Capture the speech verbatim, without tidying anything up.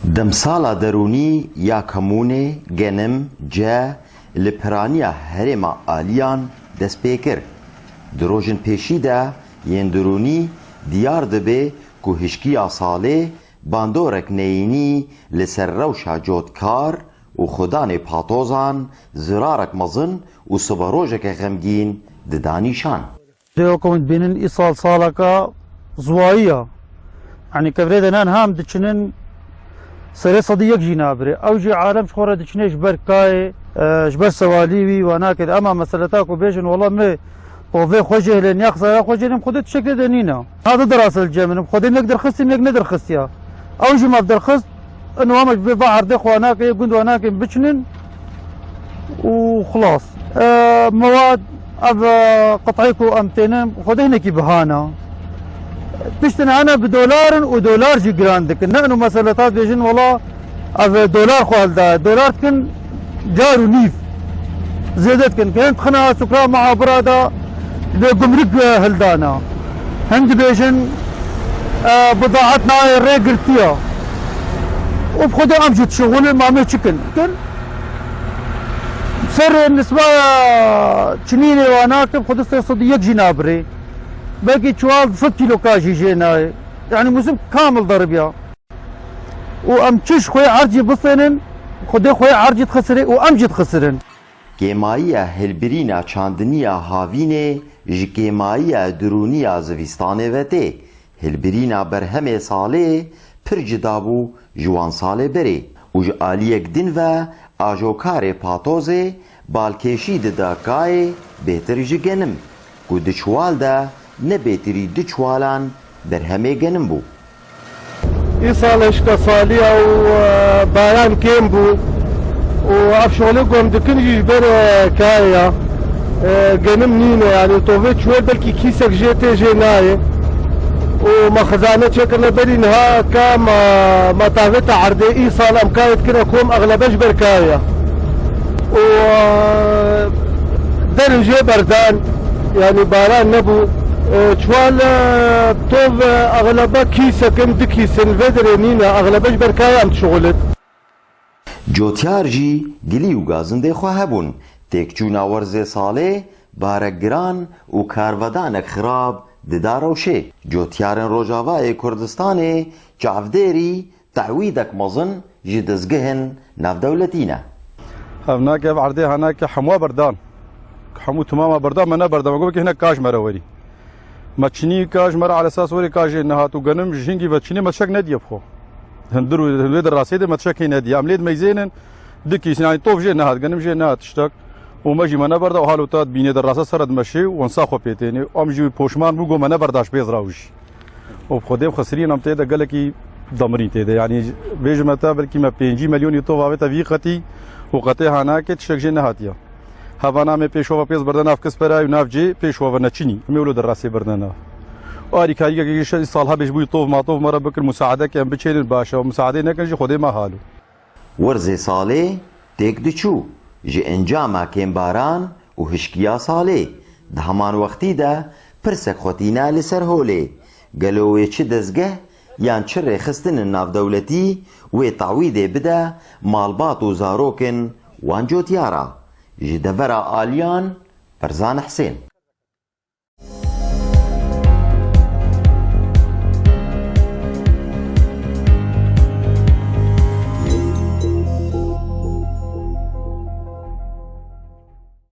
Demsala derûnî ya kemûnê, genim, ce, li piraniya herêma Aliyan dest pê kir. Di rojên pêşî de yên derûnî diyar dibe ku hişkiya salê bandorek neyînî li ser rewşa cotkar û xwedanê patozan zirarek mezin û siberojeke xemgîn dida nîşan. Dê weke hûn dibînin, îsal saleke ziwayî ye. Yanî kevirê de nan hem diçinin serê sedî yek jî nabirê. Ew jî alem ji xwe re diçinê ji ber kayê, e, ji ber sewalî wî wa nake. Ema meseleta ku bêjin, wela me tovê xwe jêhilên ya xizaya xwe jêhilên, Xwedê tiştek tê de nîne. Ha, du derase li cem min, Xwedê yek derxistî, yek nedirxistiya. Ew jî me derxist, ên wa me ji vê va erdê xwe nake, yê gund wa nake, biçinin û xilas. E, mewad, ev, e, qit'ê ku em tênin, Xwedê hinekî bihana. Piştin hene bi dolar in û dolar jî giran dikin. Ne ino meseleta dibêjin, wela ev dolar xwe hildaye. Dolar dikin car û nîv. Zêde dikin. Hên dixine sukra muhabira de bi gumruk, e, hildana. Hên dibêjin, e, bidaet nayê rê girtiye. Û bi xwedê em jî dişixulin, ma me çi kin? Kin. Ser nisba çinînê wa nakin, xwedê sê sed û yek jî nabirê. Belkî çewal sed kîloka jî jê nayê. Yanî mûsim kamil deribiya. Û em çi ji xwe erd jî bistênin, Xwedê xwe erd jî dixisirê û em jî dixisirin. Kêmayiya hilbirîna çandiniya havînê ji kêmayiya dirûniya zivistanê ve tê. Hilbirîna berhemê salê pir cida bû ji wan salê berê û ji aliyek din ve ajokarê patozê balkêşî dida kayê bêtir ji genim, ku di çwal de ne bêtirî du çwalan berhemê genim bû. Îsal hişka salî ya û, e, baran kêm bû û ev şolê ku em dikin jî ji ber, e, kayê ya. E, genim nîne, yanî tovê çûye, belkî kîsek jê tê jê nayê. Û me xizane çêkirine berî niha ka me, me tavêta erdê, îsal em kayê dikine kom exlebe ji ber kayê ya. Û, e, derin jê berdan, yanî baran nebû. E, çwal, e, tov, e, exlebe kîsek in, du kîs in, vê derê nîne, exlebe ji ber kayê em dişixulin. Cotyar jî gilî û gazindê xwe hebûn. Têkçûna werzê salê barek giran û karvedanek xirab dida rewşê. Cotyarên Rojavayê Kurdistanê çavdêrî Tewîdek mezin ji dezgehên navdewletî ne. Ev nake, ev erdê henake hemûa berdan. Hemû timama berdan, me neberdan. Me got, "Hinek ka ji me re werî." Me çinî ka ji me re alesas werî ka jê nehat û genim ji hingî ve çinî me tiştek nediye bi xwe. Hindir û hin wê derasê de me tiştek hê nediye. Em lê dimeyzênin, dikîsin, yanî tov jê nehat, genim jê nehat tiştek. Û me jî me neberda û halo ta dibînê derasa sere dimeşê û wensa xwe pê tênê. Em jî poşman bû, got, "Me neberda ji pêz ra û jî." Û bi Xwedê bi xesirîn em tê de gelekî demirîn tê de. Yanî bêjime te, belkî me pêncî milyonî tov avête vî qetî û qetê hanakê tiştek jê nehatiye. Hevana me pêşova pêz berde nav Kisperayê û nav cê pêşova neçinî. Em ê wilo derasê berde nav. Arîkarîkeke îşe îsal hebê ji bo tov matov me re bikin, musaadeke em biçênin baş e. Musaadê nekin jî Xwedê me halo. Werzê salê têk diçû ji encama kêmbaran û hişkiya salê. Di heman wextî de pirsek xwe tîne li ser holê. Gelo wê çi dezgeh yan çi rêxistinên navdewletî wê tawîdê bide malbat û zarokên wan cotyara? Ji devera Aliyan, Berzan Hisên.